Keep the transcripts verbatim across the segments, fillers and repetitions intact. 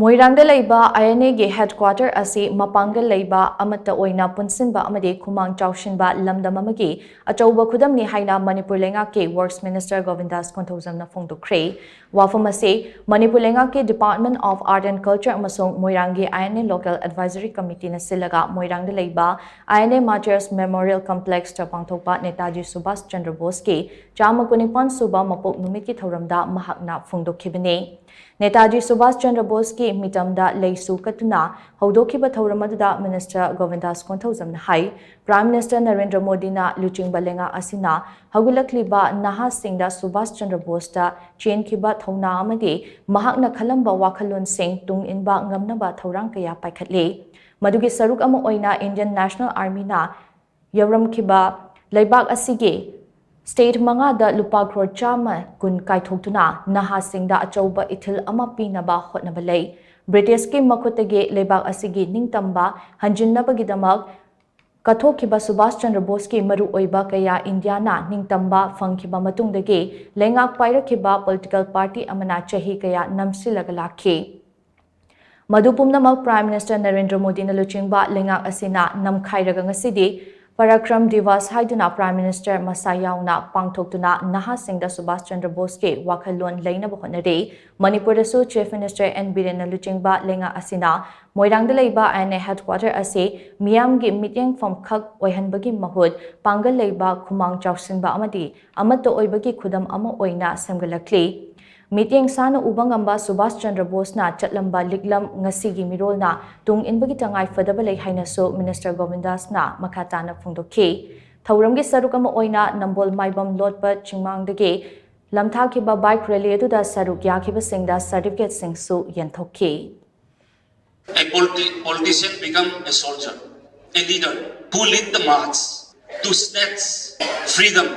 ꯃꯣꯏꯔꯥꯡꯗ ꯂꯩꯕ ꯑꯥꯏ ꯑꯦꯟ ꯑꯦꯒꯤ ꯍꯦꯗꯀ꯭ꯋꯥꯇꯔ ꯑꯁꯤ ꯃꯄꯥꯡꯒꯜ ꯂꯩꯕ, ꯑꯃꯠꯇ ꯑꯣꯏꯅ ꯄꯨꯟꯁꯤꯟꯕ ꯑꯃꯗꯤ ꯈꯨꯃꯥꯡ ꯆꯥꯎꯁꯤꯟꯕ ꯂꯝꯗꯝ ꯑꯃꯒꯤ ꯑꯆꯧꯕ ꯈꯨꯗꯝꯅꯤ ꯍꯥꯏꯅ ꯃꯅꯤꯄꯨꯔ ꯂꯩꯉꯥꯛꯀꯤ ꯋꯔꯛꯁ ꯃꯤꯅꯤꯁꯇꯔ ꯒꯣꯕꯤꯟꯗꯥꯁ ꯀꯣꯟꯊꯧꯖꯝꯅ ꯐꯣꯡꯗꯣꯛꯈ꯭ꯔꯦ꯫ ꯋꯥꯐꯝ ꯑꯁꯤ ꯃꯅꯤꯄꯨꯔ ꯂꯩꯉꯥꯛꯀꯤ Department of Art and Culture ꯑꯃꯁꯨꯡ ꯃꯣꯏꯔꯥꯡꯒꯤ ꯑꯥꯏ ꯑꯦꯟ ꯑꯦ Local Advisory Committeeꯅ ꯁꯤꯜꯂꯒ ꯃꯣꯏꯔꯥꯡꯗ ꯂꯩꯕ ꯑꯥꯏ ꯑꯦꯟ ꯑꯦ Martyrs Memorial Complexꯇ ꯄꯥꯡꯊꯣꯛꯄ ꯅꯦꯇꯥꯖꯤ ꯁꯨꯚꯥꯁ ꯆꯟꯗ꯭ꯔ ꯕꯣꯁꯀꯤ ꯆꯥꯝꯃ ꯀꯨꯟꯅꯤꯄꯥꯟ ꯁꯨꯕ ꯃꯄꯣꯛ ꯅꯨꯃꯤꯠꯀꯤ ꯊꯧꯔꯝꯗ ꯃꯍꯥꯛꯅ ꯐꯣꯡꯗꯣꯛꯈꯤꯕꯅꯤ꯫ ꯅꯦꯇꯥꯖꯤ ꯁꯨꯚꯥꯁ ꯆꯟꯗ꯭ꯔ ꯕꯣꯁꯀꯤ ꯃꯤꯇꯝꯗ ꯂꯩꯁꯨ ꯀꯠꯇꯨꯅ ꯍꯧꯗꯣꯛꯈꯤꯕ ꯊꯧꯔꯝ ꯑꯗꯨꯗ ꯃꯤꯅꯤꯁꯇꯔ ꯒꯣꯕꯤꯟꯗꯥꯁ ꯀꯣꯟꯊꯧꯖꯝꯅ ꯍꯥꯏ, ꯄ꯭ꯔꯥꯏꯝ ꯃꯤꯅꯤꯁꯇꯔ ꯅꯔꯦꯟꯗ꯭ꯔ ꯃꯣꯗꯤꯅ ꯂꯨꯆꯤꯡꯕ ꯂꯩꯉꯥꯛ ꯑꯁꯤꯅ ꯍꯧꯒꯠꯂꯛꯂꯤꯕ ꯅꯍꯥꯁꯤꯡꯗ ꯁꯨꯚꯥꯁ ꯆꯟꯗ꯭ꯔ ꯕꯣꯁꯇ ꯆꯦꯟꯈꯤꯕ ꯊꯧꯅꯥ ꯑꯃꯗꯤ ꯃꯍꯥꯛꯅ ꯈꯜꯂꯝꯕ ꯋꯥꯈꯜꯂꯣꯟꯁꯤꯡ ꯇꯨꯡ ꯏꯟꯕ ꯉꯝꯅꯕ ꯊꯧꯔꯥꯡ ꯀꯌꯥ ꯄꯥꯏꯈꯠꯂꯤ꯫ ꯃꯗꯨꯒꯤ ꯁꯔꯨꯛ ꯑꯃ ꯑꯣꯏꯅ Indian National Armyꯅ ꯌꯧꯔꯝꯈꯤꯕ ꯂꯩꯕꯥꯛ ꯑꯁꯤꯒꯤ ꯁ꯭ꯇꯦꯠ ꯃꯉꯥꯗ ꯂꯨꯄꯥ ꯀ꯭ꯔꯣꯔ ꯆꯥꯝꯃ ꯀꯨꯟ ꯀꯥꯏꯊꯣꯛꯇꯨꯅ ꯅꯍꯥꯁꯤꯡꯗ ꯑꯆꯧꯕ ꯏꯊꯤꯜ ꯑꯃ ꯄꯤꯅꯕ ꯍꯣꯠꯅꯕ ꯂꯩ꯫ ꯕ꯭ꯔꯤꯇꯤꯁꯀꯤ ꯃꯈꯨꯠꯇꯒꯤ ꯂꯩꯕꯥꯛ ꯑꯁꯤꯒꯤ ꯅꯤꯡꯇꯝꯕ ꯍꯟꯖꯤꯟꯅꯕꯒꯤꯗꯃꯛ ꯀꯠꯊꯣꯛꯈꯤꯕ ꯁꯨꯚꯥꯁ ꯆꯟꯗ꯭ꯔ ꯕꯣꯁꯀꯤ ꯃꯔꯨꯑꯣꯏꯕ ꯀꯌꯥ ꯏꯟꯗꯤꯌꯥꯅ ꯅꯤꯡꯇꯝꯕ ꯐꯪꯈꯤꯕ ꯃꯇꯨꯡꯗꯒꯤ ꯂꯩꯉꯥꯛ ꯄꯥꯏꯔꯛꯈꯤꯕ ꯄꯣꯂꯤꯇꯤꯀꯦꯜ ꯄꯥꯔꯇꯤ ꯑꯃꯅ ꯆꯍꯤ ꯀꯌꯥ ꯅꯝꯁꯤꯜꯂꯒ ꯂꯥꯛꯈꯤ꯫ ꯃꯗꯨ ꯄꯨꯝꯅꯃꯛ ꯄ꯭ꯔꯥꯏꯝ ꯃꯤꯅꯤꯁꯇꯔ ꯅꯔꯦꯟꯗ꯭ꯔ ꯃꯣꯗꯤꯅ ꯂꯨꯆꯤꯡꯕ ꯂꯩꯉꯥꯛ ꯑꯁꯤꯅ ꯅꯝꯈꯥꯏꯔꯒ ꯉꯁꯤꯗꯤ ꯄꯔꯥꯀ꯭ꯔꯝ ꯗꯤꯋꯥꯁ ꯍꯥꯏꯗꯨꯅ ꯄ꯭ꯔꯥꯏꯝ ꯃꯤꯅꯤꯁꯇꯔ ꯃꯁꯥ ꯌꯥꯎꯅ ꯄꯥꯡꯊꯣꯛꯇꯨꯅ ꯅꯍꯥꯁꯤꯡꯗ ꯁꯨꯚꯥꯁ ꯆꯟꯗ꯭ꯔ ꯕꯣꯁꯀꯤ ꯋꯥꯈꯜꯂꯣꯟ ꯂꯩꯅꯕ ꯍꯣꯠꯅꯔꯤ꯫ ꯃꯅꯤꯄꯨꯔꯗꯁꯨ ꯆꯤꯐ ꯃꯤꯅꯤꯁꯇꯔ ꯑꯦꯟ ꯕꯤꯔꯦꯟꯅ ꯂꯨꯆꯤꯡꯕ ꯂꯩꯉꯥꯛ ꯑꯁꯤꯅ ꯃꯣꯏꯔꯥꯡꯗ ꯂꯩꯕ ꯑꯥꯏ ꯑꯦꯟ ꯑꯦ ꯍꯦꯗꯀ꯭ꯋꯥꯇꯔ ꯑꯁꯤ ꯃꯤꯌꯥꯝꯒꯤ ꯃꯤꯠꯌꯦꯡꯐꯝ ꯈꯛ ꯑꯣꯏꯍꯟꯕꯒꯤ ꯃꯍꯨꯠ ꯄꯥꯡꯒꯜ ꯂꯩꯕ, ꯈꯨꯃꯥꯡ ꯆꯥꯎꯁꯤꯟꯕ ꯑꯃꯗꯤ ꯑꯃꯠꯇ ꯑꯣꯏꯕꯒꯤ ꯈꯨꯗꯝ ꯑꯃ ꯑꯣꯏꯅ ꯁꯦꯝꯒꯠꯂꯛꯂꯤ꯫ ꯃꯤꯠꯌꯦꯡ ꯁꯥꯅ ꯎꯕ ꯉꯝꯕ ꯁꯨꯚꯥꯁ ꯆꯟꯗ꯭ꯔ ꯕꯣꯁꯅ ꯆꯠꯂꯝꯕ ꯂꯤꯛꯂꯝ ꯉꯁꯤꯒꯤ ꯃꯤꯔꯣꯜꯅ ꯇꯨꯡ ꯏꯟꯕꯒꯤ ꯇꯉꯥꯏ ꯐꯗꯕ ꯂꯩ ꯍꯥꯏꯅꯁꯨ ꯃꯤꯅꯤꯁꯇꯔ ꯒꯣꯕꯤꯟꯗꯥꯁꯅ ꯃꯈꯥ ꯇꯥꯅ ꯐꯣꯡꯗꯣꯛꯈꯤ꯫ ꯊꯧꯔꯝꯒꯤ ꯁꯔꯨꯛ ꯑꯃ ꯑꯣꯏꯅ ꯅꯝꯕꯣꯜ ꯃꯥꯏꯕꯝ ꯂꯣꯠꯄ ꯆꯤꯡꯃꯥꯡꯗꯒꯤ ꯂꯝꯊꯥꯈꯤꯕ ꯕꯥꯏꯛ ꯔꯦꯂꯤ ꯑꯗꯨꯗ ꯁꯔꯨꯛ ꯌꯥꯈꯤꯕꯁꯤꯡꯗ ꯁꯥꯔꯇꯤꯐꯤꯀꯦꯠꯁꯤꯡꯁꯨ ꯌꯦꯟꯊꯣꯛꯈꯤ꯫ A politi- politician become a soldier, a leader who lead the march to snatch freedom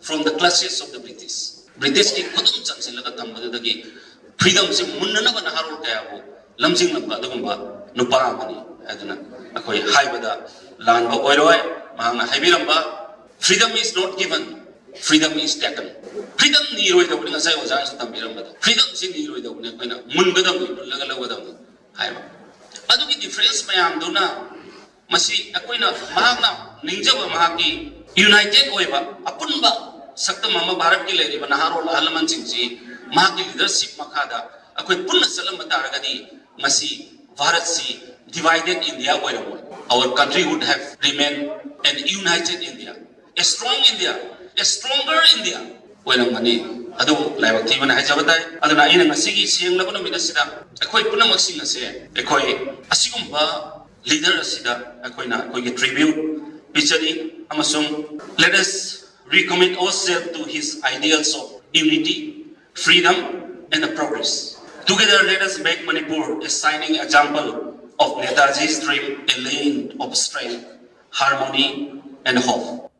from the clutches of the British. ꯕ꯭ꯔꯤꯇꯤꯁꯀꯤ ꯈꯨꯗꯨꯝ ꯆꯟꯁꯤꯜꯂꯒ ꯊꯝꯕꯗꯨꯗꯒꯤ ꯐ꯭ꯔꯤꯗꯝꯁꯤ ꯃꯨꯟꯅꯅꯕ ꯅꯍꯥꯔꯣꯜ ꯀꯌꯥꯕꯨ ꯂꯝꯖꯤꯡꯂꯝꯕ ꯑꯗꯨꯒꯨꯝꯕ ꯅꯨꯄꯥ ꯑꯃꯅꯤ ꯍꯥꯏꯗꯨꯅ ꯑꯩꯈꯣꯏ ꯍꯥꯏꯕꯗ ꯂꯥꯟꯕ ꯑꯣꯏꯔꯣꯏ꯫ ꯃꯍꯥꯛꯅ ꯍꯥꯏꯕꯤꯔꯝꯕ, "Freedom is not given, Freedom is taken. Freedom ꯅꯤꯔꯣꯏꯗꯧꯕꯅꯤ, ꯉꯁꯥꯏ ꯑꯣꯖꯥꯅꯁꯨ ꯇꯝꯕꯤꯔꯝꯕꯗꯣ, freedomꯁꯤ ꯅꯤꯔꯣꯏꯗꯧꯕꯅꯤ, ꯑꯩꯈꯣꯏꯅ ꯃꯨꯟꯒꯗꯕꯅꯤ, ꯃꯨꯜꯂꯒ ꯂꯧꯒꯗꯕꯅꯤ ꯍꯥꯏꯕ꯫ ꯑꯗꯨꯒꯤ difference ꯃꯌꯥꯝꯗꯨꯅ ꯃꯁꯤ ꯑꯩꯈꯣꯏꯅ, ꯃꯍꯥꯛꯅ ꯅꯤꯡꯖꯕ, ꯃꯍꯥꯛꯀꯤ united ꯑꯣꯏꯕ ꯑꯄꯨꯟꯕ ꯁꯛꯇꯝ ꯑꯃ ꯚꯥꯔꯠꯀꯤ ꯂꯩꯔꯤꯕ ꯅꯍꯥꯔꯣꯜ ꯑꯍꯜ ꯂꯃꯟꯁꯤꯡꯁꯤ ꯃꯍꯥꯛꯀꯤ leadership ꯃꯈꯥꯗ ꯑꯩꯈꯣꯏ ꯄꯨꯟꯅ ꯆꯠꯂꯝꯕ ꯇꯥꯔꯒꯗꯤ ꯉꯁꯤ ꯚꯥꯔꯠꯁꯤ divided India ꯑꯣꯏꯔꯝꯃꯣꯏ꯫ Our country would have remained an united India, a strong India, a stronger India ꯑꯣꯏꯔꯝꯒꯅꯤ꯫ ꯑꯗꯨꯕꯨ ꯂꯥꯏꯕꯛ ꯊꯤꯕꯅ ꯍꯥꯏꯖꯕ ꯇꯥꯏ꯫ ꯑꯗꯨꯅ ꯑꯩꯅ ꯉꯁꯤꯒꯤ ꯁꯦꯡꯂꯕ ꯅꯨꯃꯤꯠ ꯑꯁꯤꯗ ꯑꯩꯈꯣꯏ ꯄꯨꯝꯅꯃꯛꯁꯤꯡ ꯑꯁꯦ ꯑꯩꯈꯣꯏ ꯑꯁꯤꯒꯨꯝꯕ leader ꯑꯁꯤꯗ ꯑꯩꯈꯣꯏꯅ ꯑꯩꯈꯣꯏꯒꯤ tribute ꯄꯤꯖꯔꯤ ꯑꯃꯁꯨꯡ let us recommit ourselves to his ideals of unity, freedom and progress. Together, let us make Manipur a shining example of Netaji's dream, a land of strength, harmony and hope.